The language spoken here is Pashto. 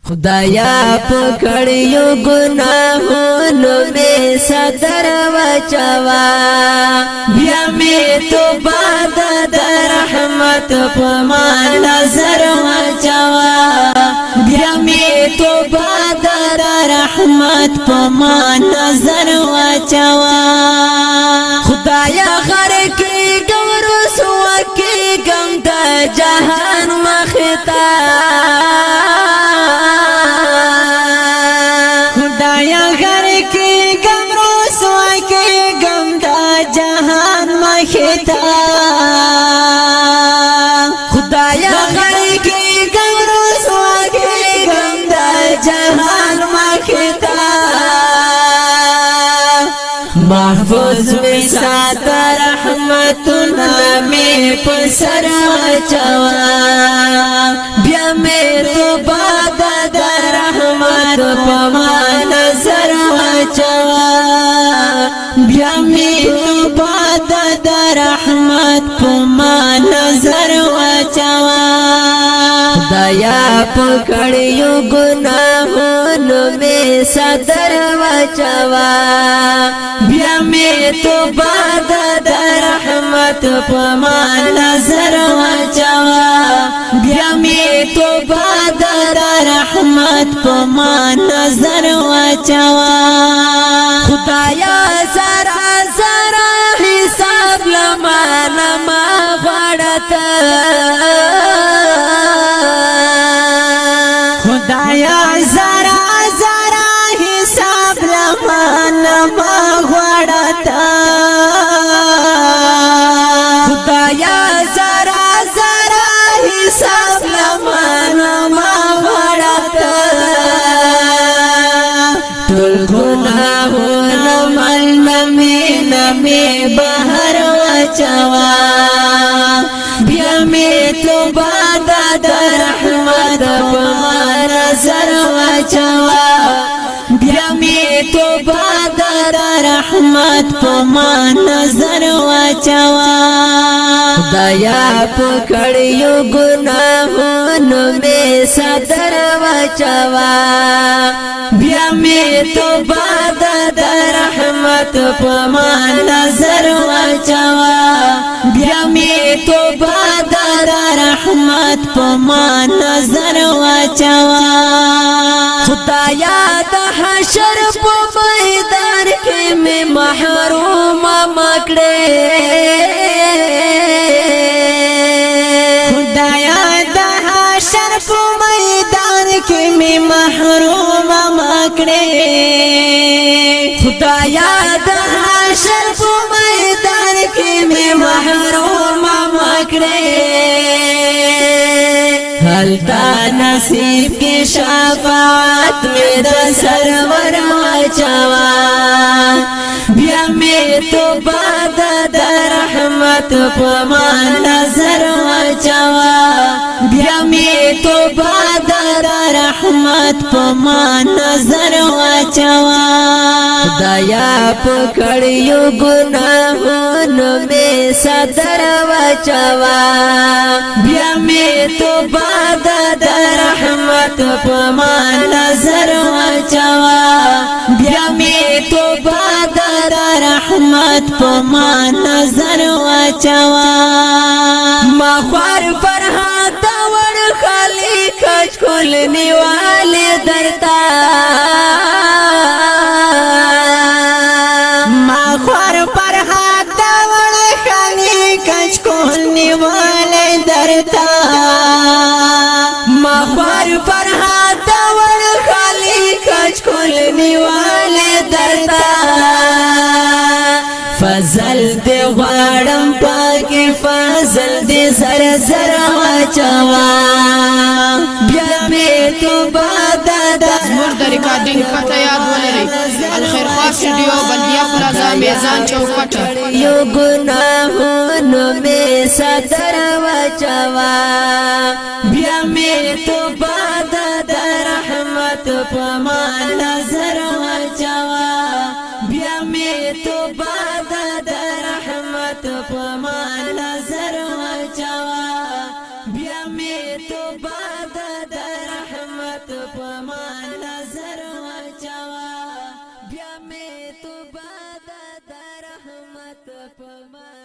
خدایا پکړیو ګناهونو می صدر وچوا، بیا می توبه د رحمت په ما نظر واچوا، بیا می توبه د رحمت په ما نظر واچوا. خدایا غر کې ګورو سو کې ګم د جهان مختا، خدایا غر کې ګم رسوا کې ګم د جهان مختا، خدایا غر کې ګم رسوا کې ګم د جهان مختا. محفوظ می سات رحمتنا می پسر واچوا، بیا می توبه د رحمت په ما نظر واچوا، بیا می توبه د رحمت په ما نظر واچوا. خدایا پکړیو ګناهونو می صدر واچوا، بیا می توبه د رحمت په ما نظر واچوا، بیا می توبه د رحمت په ما نظر واچوا. خدایا زرا زرا حساب لما نما غړته، خدایا زرا زرا حساب لما نما غړتا، خدایا زرا زرا حساب لما نما غړته. ټول ګناهونه مل نمی نمی بهر واچوا، بیا می توبه د رحمت په ما نظر واچوا، بیا می توبه د رحمت په ما نظر واچوا. خدایا پکړیو ګناهونو می صدر واچوا، بیا می توبه د رحمت په ما نظر واچوا، بیا می توبه د رحمت په ما نظر واچوا. خدایا د حشر په میدان کې می محروم مکړې، خدایا د حشر په میدان کې می محروم مکړې، خدایا د حشر په میدان کې می محروم مکړې. هلتا نصیب کې شفاعت می د سرور واچوا، بیا می توبه د رحمت په ما نظر واچوا، بیا می توبه د رحمت په ما نظر واچوا. خدایا پکړیو ګناهونو می صدر واچوا، بیا می توبه د رحمت په ما نظر واچوا، بیا می توبه د رحمت په ما نظر واچوا. ما خوار فرهاد وړ خالی کچ کول نیواله درتا، ما خوار فرهاد وړ خالی کچ کول نیواله درتا، ما خوار فرهاد وړ خالی کچ کول نیواله درتا. فضل دې غواړم پاکي فضل دې زر زر واچوا، بیا مې توبه د زموږ د ریکارډینګ پته یاد ولرئ: الخیرخواه سټوډیو، بلدیه پلازا، میزان چوکټه. یو ګناهونو می صدر واچوا، بیا مې توبه د رحمت په ما نظر واچوا، بیا مې توبه د رحمت په ما نظر واچوا، بیا مې توبه د رحمت په ما نظر واچوا، بیا مې توبه د رحمت په ما